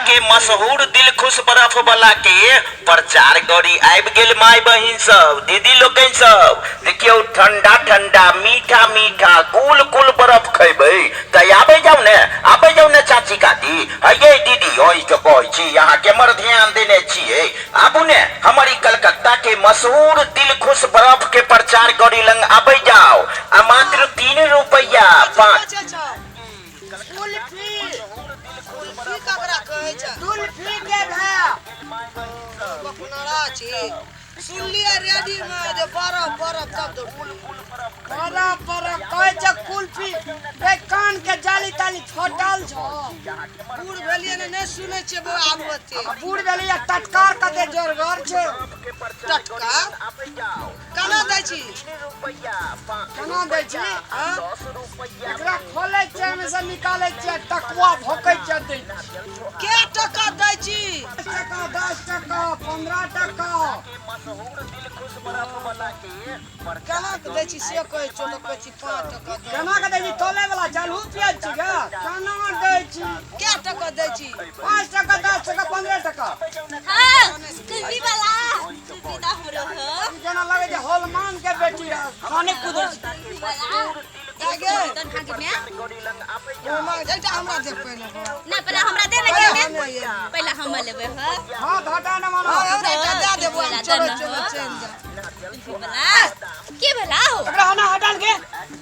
के मशहूर दिल खुश बर्फ वाला के प्रचार गड़ी आबि गेल। माय बहिन सब, दीदी लोकनि सब, देखियौ ठंडा ठंडा मीठा मीठा कुल कुल बर्फ खेबै तऽ आबै जाउ ने, आबै जाउ ने चाची काकी। हये दीदी, ओहि के कहै छी, अहाँ केमहर ध्यान देने छियै? आबू ने हमर ई कलकत्ता के मशहूर दिल खुश बर्फ के प्रचार गड़ी लंग आबै जाउ आ मात्र 3 रुपैया 5 कुल्फी कुल्फी ककरा कहै छै? कुल्फी के भाय बकुनरा छी। सुनलियै रेडी मे जे बरफ बरफ तब दौड़। बरफ बरफ कहै छै कुल्फी। रे कान के जाली ताली फटल छौ। बूढ़ भेलियै ने, नहि सुनै छियै बौआ आब ओते। बूढ़ भेलियै, टटकार कते जोरगर छै। टटकार केना दै छी? केना दै छी? एकरा खोलै छियै, ओहिमे से निकालै छियै, टकुआ भोकै छियै, दै छियै। के टका दै छी? 10 टका, 10 टका, 15 टका। केना के दै छी से कहै छियौ? तऽ कहै छी 5 टका दे। केना के दै छी? तोले वाला चलू पियाज छी गे। केना दै छी? के टका दै छी? 5 टका, 10 टका, 15 टका। हाँ, कुल्फी वाला कुल्फी दा हमरो हो। ई जेना लगै छै हॉलमान के बेटी है, खाने कुदै छै। कुल्फी वाला गे। तन खा के मैं ओमा एकटा हमरा दे पहिले बौआ। ना, पहले हमरा दे ना। पहिले के हम लेबै। पहले हम लेबै हो। हाँ, घाटा न मानो। हाँ, हमरा एकटा दए दे बौआ, कुल्फी चलो वाला चलो दे ना। चलि जा। कुल्फी वाला के भेला हो? एकरा हना हटाल के।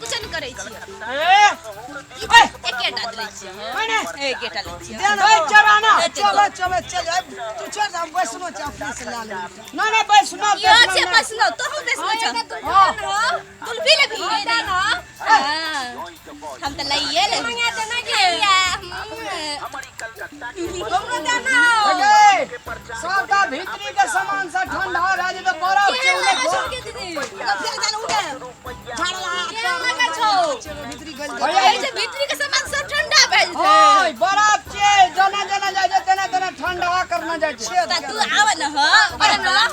कुछ नहीं करै छियै। ए एकेटा दै छियै हो। मैंने एकेटा लै छियै। दे ना ए बौआ। चराना। चलो चलो चल आब, तू चल, हम बैसनो छै, अपने से लए लेबै। ना ना, बैसनो यो छै बैसनो। बसनो तो हम बेसनो छ। हाँ। कुल्फी लेबही? हाँ, हम त लइए लेबै। हमरो दे ना। ए सबटा भीतरी के सामान से ठंडा रह जेतै, बरफ छै केहन ओने। लगै छौ के दीदी? ओकरा फेर जाने उठे झाड़ला। केहन लगै छौ? चलो भीतरी गल। भैया, कहै छै भीतरी के सामान सब ठंडा भए जेतै। ओय बरफ छै, जेना जेना जाइ छै तेना तेना ठंडा करना जाइ छै। त तू आब न हो, बरफ वाला।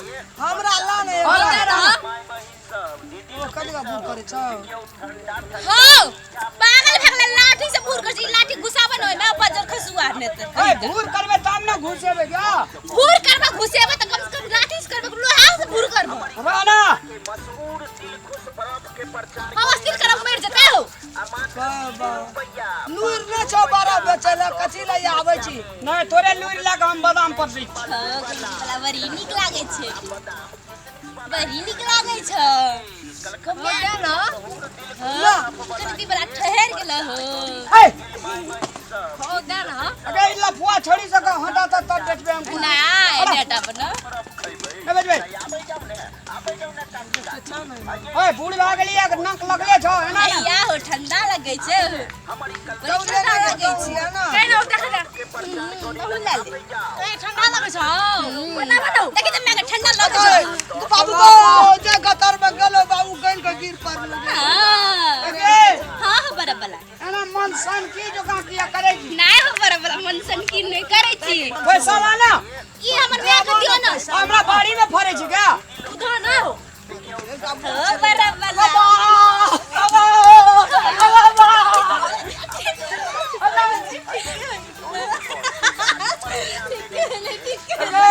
हमरा ला ने। हाँ, दे ना। ओ कनिका बूढ़ करै छौ। हो, पागल भगले, लाठी से भूर कर छी, लाठी घुसाबे न ओइमे बजर खसुआ ने त। ओय भूर करबै तब ने घुसेबै क्या? भूर करबे, घुसेबे त कम से कम लाठी से करबे, लोहा से भूर करबे। राना। हम अस्थिर करब, मरि जेतै हो। बाबा नूर ने छौ बरफ बेचै लए, कथी लए आबै छी? नहीं, तोरे लूरि लए कऽ हम बादाम परसै छी। हो, कुल्फी वाला बड़ी नीक लागै छै, बड़ी नीक लागै छै। कमे न हो, कुल्फी वाला ठहर गेल हो। ए हो, दे न। अगर ई लफुआ छोड़ी सक हटा त तब बेचबै हम। ना, बेटा बना। नहीं बेचबै। ओए बूढ़ भए गेली, अगर नक लगले छौ एना ने। भैया हो, ठंडा लगै छै, बड़ी ठंडा लगै छै। ना। बहुत ले ले। ए, ठंडा लगै छौ? बना बनाऊ, देखी त मैं ठंडा लगै छौ। बाबू गो जे गतर में गेलो बाबू, गल के गिर पड़लो। हाँ। अगे। हाँ हाँ, बराबर वाला। एना मन सन की जोका किया करै छी? नहीं हो, बराबर वाला मन सन की नहीं करै छी। पैसा लाना। ई हमर माय के दियो न। हमरा बाड़ी में फरै छी क्या? उधर ना हो। हो, बराबर वाला। अबा अबा अबा। अगे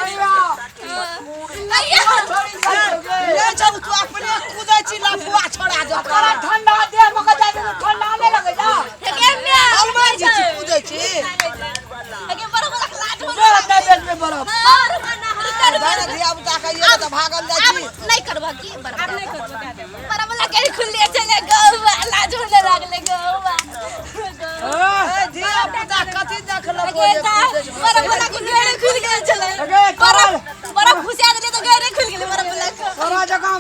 भैया। भैया। छोड़ी सक ले चल, तू अपने कूदै छी लफुआ छोड़ा दे। तोरा ठंडा देह में के जाबे तो ठंडा नहीं लगे जा। Hey my. हलवाई जी छी कूदै छी। अगे बराबर वाला लाठ। जो नहीं बेचबे बरफ। दादा धिया पुता के ये तऽ भागल जाइ अब छी। नहीं करबा की बराबर? नहीं करबा, बराबर वाला के खुले चले गौवा, लाज होने लागले गौवा। हाँ। ए धिया पुता कथी देखलको अगे जे ता कूदै छी? बराबर वाला के गेरे खुल गेल छलै। अगे बरफ तोरा बरफ घुसा देले तऽ गेरे खुल गेलै बरफ वाला के। तोरा जकाँ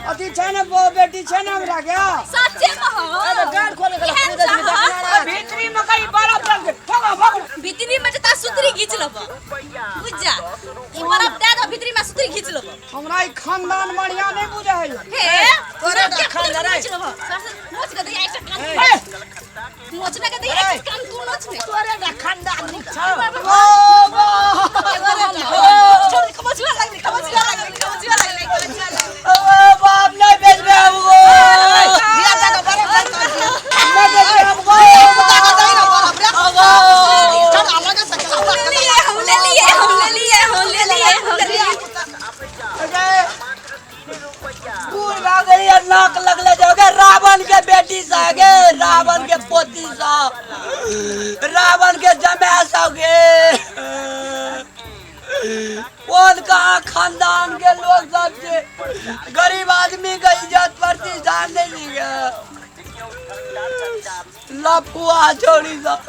अथी छै ने, बेटी छै ने हमरा के। सच्चे में हो। ए तऽ डाँट खोले गेल केहन कूदै छी। छह? देखना। भीतरी में कहीं बरफ लग गेल, ठोका भग। भीतरी में जता सुतरी घीच लेब, बुझ जा, ई बरफ दे दो, भीतरी में सुतरी घीच लेब। हमरा ई खानदान बढ़िया नहीं बुझे है। हे। तोरे के खानदान रे। नोच लेब, नोच के दैया एकटा कान। ए, नोच के दैया एकटा कान, तू नोच ने। तोरे ने खानदान नीक छौ। ओ बा। छोड़, खमचुआ लागलै, खमचुआ लागलै, खमचुआ लागलै, खमचुआ लागलै। ओ बाप, नहीं बेचबे हमको। धिया पुता के बरफ देतौ छी। नहीं बेचबे हमको। धिया पुता के दही ने बरफ रे। चल अलग से खेला। बूढ़ भए गेलियै, नाक लगले जाओ गे। रावण के बेटी सँ गे, रावण के पोती सँ, रावण के जमाय सँ गे। कोन कहाँ खानदान के लोग सब छै, गरीब आदमी के इज्जत प्रतिष्ठा नहीं गे। लफुआ छोड़ी सब।